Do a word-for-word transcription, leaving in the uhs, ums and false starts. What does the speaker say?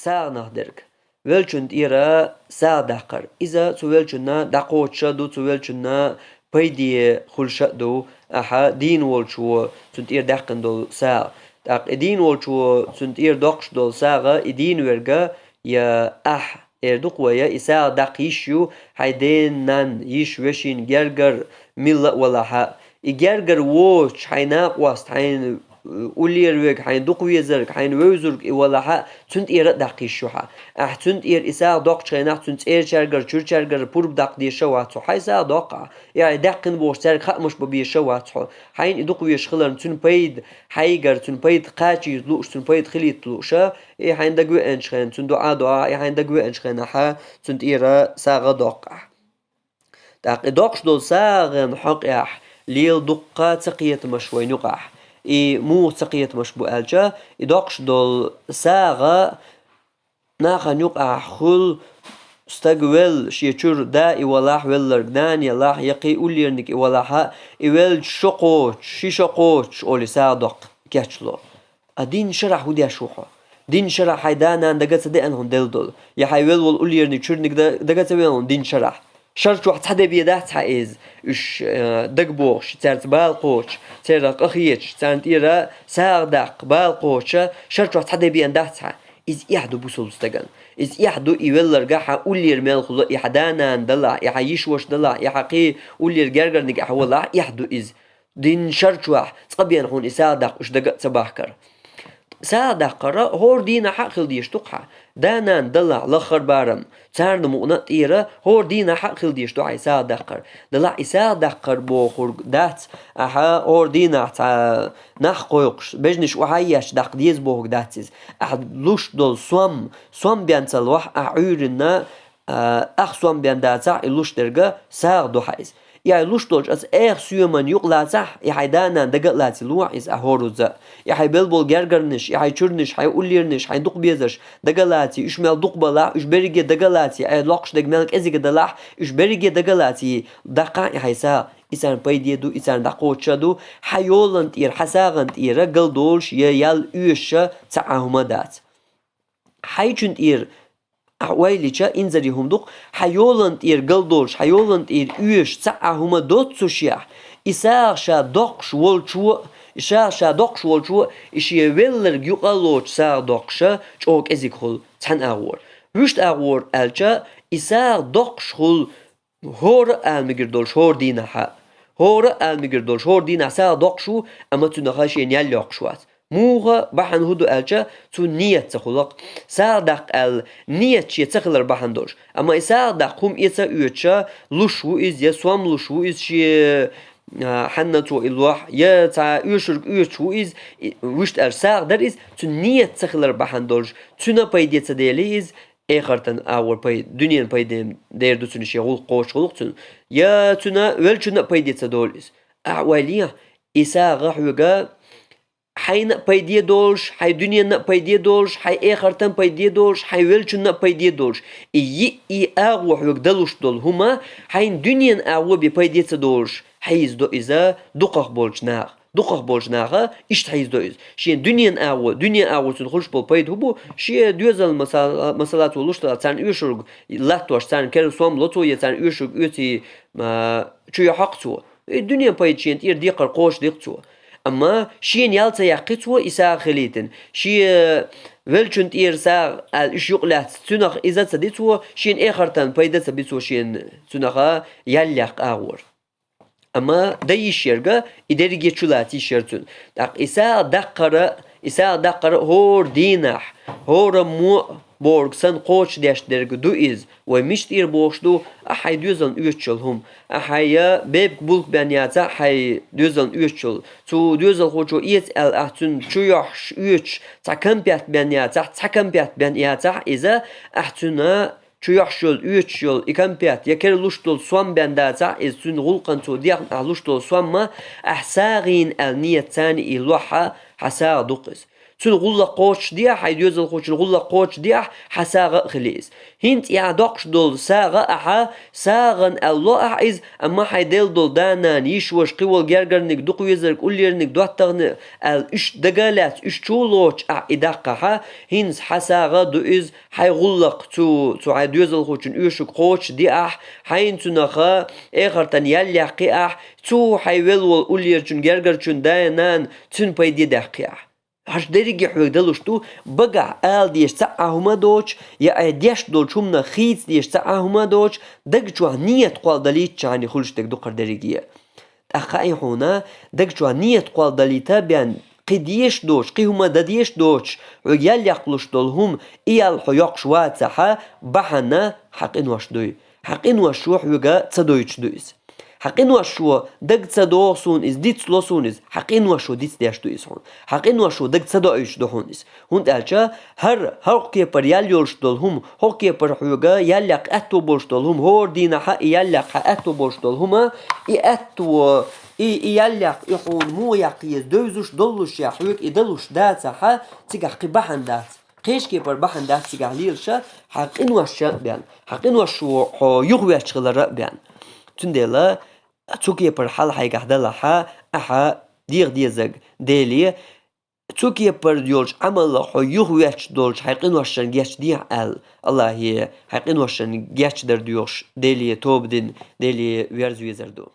сагӀанах дерг. Велчун тӀера сагӀа даккхар. Иза цу велчунна дӀакхочуш а ду, цу велчунна пайде хуьлуш а ду, ахьа дийна волчо цунна тӀера даьккхина долу сагӀа. ТӀаккха и дийна волчо цунна тӀера доккхуш долу сагӀа, и дийна верг, я ахь, эр ду-кх вай, и сагӀа даккха йиш ю хьайн ден-нанна, йиша-вешина, гергара милла а валахь а. И гергара воцуш хьайн накъост, хьайн уллера верг, хьайн дукха везарг, хьайн вевзарг и валахь а, цунна тӀера а даккха йиш ю хьан. Ахь цунна тӀера и сагӀа доккхучу хенахь, цуьнан цӀерачаьргара, чуьрачаьргара пурба даккха дезаш а вац хьо. Хьайн сагӀа доккху ахь. И хьайн даьккхина бохуш цаьрга хаамаш бан безаш а вац хьо. Хьайна и дукха везаш хиларна, цуьнан пайда хьайгара, цуьнан пайда кхачийта лууш, цуьнан пайда хилийта лууш а, и хьайна дагавеанчу хенахь, цуьнан дуӀа а до ахь, и хьайна дагавеанчу хенахь, цунна тӀера сагӀа а доккху ахь. ТӀаккха и доккхуш долу сагӀан хьокъехь лела дуккха а цакхетамаш вайна юкъахь. И муха цакхетамаш бу аьлча, и доккхуш долу сагӀа нахана юкъахь хуьлу, стаг велла, шен чуьра да и валахь, велларг нана елахь, я кхин уллерниг и валахь а, и велча шо кхочуш, ши шо кхочуш олий сагӀа доккха кечло. А дийнна шарахь хӀун деш ву хьо? Дийнна шарахь хьайн да-нана дага а ца деана хьуна делла долу, я хьайн велла волу уллерниг, чуьрниг да-, дага а ца веана хьуна дийнна шарахь? Шар чохь цхьа де бен дац хьан иза? Уьш, э, дагабохуш, цаьрца бала кхочуш, церах къахеташ, царна тӀера сагӀа даккха, бала кхочуш, шар чохь цхьа де бен дац хьан? Иза эхь ду бусалба стагана. Иза эхь ду и велларга, хьан уллера мел хуьлу, и хьан да-нана далахь, и хьан йиша-ваша далахь, и хьан кхин уллера гергарниг ахь валахь, эхь ду иза. Дийнна шар чохь цкъа бен хьуна и сагӀа даккха уьш дага а ца бахкара. СагӀа даккхар хӀора дийнахь а хила дезаш ду-кх хьан. Да-нана далахь лаххара барам, царна мукъана а тӀера хӀора дийнахь а хила дезаш ду хьан и сагӀа даккхар. Делахь и сагӀа даккхар бохург дац, ахьа хӀора дийнахь цхьа нах кхойкхуш, бежнаш охьа а еш даккха деза бохург дац иза. Ахьа луш долу сом, сом бен ца лохь ахьа Ӏуьйранна, а, ахь сом бен дацахь, и луш дерг сагӀа ду хьан иза. И хьайн луш долчу оцу эха соьман юкъа лацахь, и хьайн да-нана дага а лаций лохь иза ахьа хӀоразза а. И хьайн белла болу гергарнаш, и хьайн чуьрнаш, хьайн уллернаш, хьайн дукха безарш дага а лаций, уьш мел дукха балахь, уьш берриге а дага а лаций, хьайн локхуш дерг мел кӀезига далахь, уьш берриге а дага а лаций, даккхахь и хьайн сагӀа. И царна пайде а ду, и царна дӀакхочуш а ду, хьан йолан тӀера, хьан сагӀан тӀера гал долуш я ял оьшуш а цхьа а хӀума а дац. Хьайчун тӀера ахь ойла йича, инзаре хӀума ду-кх, хьан йолан тӀера гал долуш, хьан йолан тӀера оьшуш цхьа а хӀума доццушехь, и сагӀа ша доккхуш волчо а, и сагӀа ша доккхуш волчо а, и шен велларг юкъа а лоцуш сагӀа доккхуш а чӀогӀа кӀезиг хуьлу цхьана агӀора. Вуьшта агӀора аьлча, и сагӀа доккхуш хуьлу хӀора а ала мегар долуш хӀора дийнахь а. ХӀора а ала мегар долуш хӀора дийнахь сагӀа доккхуш ву, амма цуьнах шена ял йоккхуш вац. Муха бахьана хӀун ду аьлча, цуьнан ният ца хуьлу-кх. СагӀа даккха аьлла ният шен ца хилар бахьана долуш. Амма и сагӀа даккха хӀума эца а оьцуш, луш ву иза, я сом луш ву иза шен, а, хьанна цо и лохь, я цхьа оьшург оьцуш ву иза, и, вуьшта аьлча сагӀа дара иза, цуьнан ният ца хилар бахьана долуш, цуьнан пайде ца дели иза, эхартан агӀор пай-, дуьненан пайден дер ду цуьнан, шен гӀуллакх кхочуш гӀуллакх цуьнан, я цуьнан веллачунна а пайде ца долу иза. Ахьа ойла е, и сагӀа хьоьга хьайна а пайде долуш, хьайн дуьненна а пайде долуш, хьайн эхартан а пайде долуш, хьайн веллачунна а пайде долуш. И йиъ и агӀо хьоьга далуш долу хӀума, хьайна дуьненан агӀо бен пайде ца долуш, хьийзадо иза дукхах болчу наха. Дукхах болчу наха иштта хьийзадо иза. Шен дуьненан агӀо, дуьненан агӀо цуьнан хуьлуш болу пайда хӀун бу? Шен доьзал масала, масала цо луш делахь, царна оьшург латтош, царна керла сом ло цо, я царна оьшург оьций, а, чу йохьу-кх цо. И дуьненан пайда шена тӀера декхар кхочушди-кх цо. Амма шена ял ца яккхи цо и сагӀа хилийтина. Шен веллачун тӀера сагӀа аьлла уьш юкъа лаьцна, цуьнах иза ца ди цо, шена эхартан пайда ца би цо шена цуьнах ял яккха агӀор. Амма дан йиш ерг и дерриге чу лаца йиш яра цуьнан. ТӀаккха и сагӀа даккхар, и сагӀа даккхар хӀора дийнахь, хӀораммо а бохург санна кхочушдеш дерг ду иза. Вай мича тӀера бохуш ду, ахьа хьайн доьзална оьцуш йолу хӀума, ахьа хьайн бепиг-булка бен яцахь, хьайн доьзална оьцуш йолу, цу доьзалхочо эца аьлла ахьа цуьнан чу йохьуш оьцуш цхьа конфет бен яцахь, цхьа конфет бен яцахь иза, ахьа цуьнан чу йохьуш йолу, оьцуш йолу и конфет, я керла луш долу сом бен дацахь, иза цуьнан гӀуллакхана цо дехна ахьа луш долу сом, ахьа сагӀина аьлла ният ца йина и лохь, хьан сагӀа ду-кх иза. Цуьнан гӀуллакх кхочушдехьа, хьайн доьзалхочун гӀуллакх кхочушдехьа, хьан сагӀа а хила иза. ХӀинца и ахь доккхуш долу сагӀа ахьа, сагӀана аьлла ло ахьа иза, амма хьайн делла долу да-нана, йиша-ваша, кхин волу гергарниг, дукха везарг, уллерниг, доттагӀниг аьлла, уьш дага а лаьцна, уьш чу а лоцуш ахь и даккхахьа, хӀинца хьан сагӀа а ду иза, хьайн гӀуллакх цу, цу хьайн доьзалхочун оьшург кхочушдехьа, хьайна цунах эхартан ял яккхахьа, цу хьайн велла волу уллерачун, гергарчун да-нана цуьнан пайде даьккхахьа. Хьажа, дерриге хьоьга далуш ду, багахь ала дезаш цхьа а хӀума доцуш, я айхьа деш долчу хӀуманах хийца дезаш цхьа а хӀума доцуш, даг чохь нийят кхолладалийтичхьана хуьлуш дерг ду кхара дерриге. ТӀаккха хаьий хьуна, даг чохь нийят кхолладалийта бен, кхин дезаш доцуш, кхин хӀума дан дезаш доцуш, хьоьга ял яккхалуш долу хӀума, и ял хьо йоккхуш вацахьа, бахьана хьан къиношна дуй. Хьан къиношо хьоьга ца дойтуш ду иза. Хьан къиношо даг ца догӀу суна иза, дицло суна иза. Хьан къиношо дицдеш ду иза хьуна. Хьан къиношо даг ца доуьйтуш ду хьуна иза. ХӀунда аьлча хӀара, хӀокху кепара ял йолуш долу хӀума, хӀокху кепара хьоьга ял яккха аьтто болуш долу хӀума, хӀора дийнахьа и ял яккха аьтто болуш долу хӀума, и аьтто, и, и ял яккха, и хьуна муха яккха еза, девзаш доллушехь, хьоьга и далуш дацахьа, цигахь кхин бахьана дац. Кхечу кепара бахьана дац цигахь лелаша, хьан къиношна а бен, хьан къиношо хьо юхаветташ хиларна а бен. Цундела цу кепара хьал хьайгахь далахьа, ахьа дегӀан дезарг Деле, цу кепара йолчу Ӏамалах хьо юхаветташ долчу хьайн къиношна гечдехьа аьлла, Аллахье хьайн къиношна гечдар доьхуш, Деле тоба дина, Деле верза везар ду.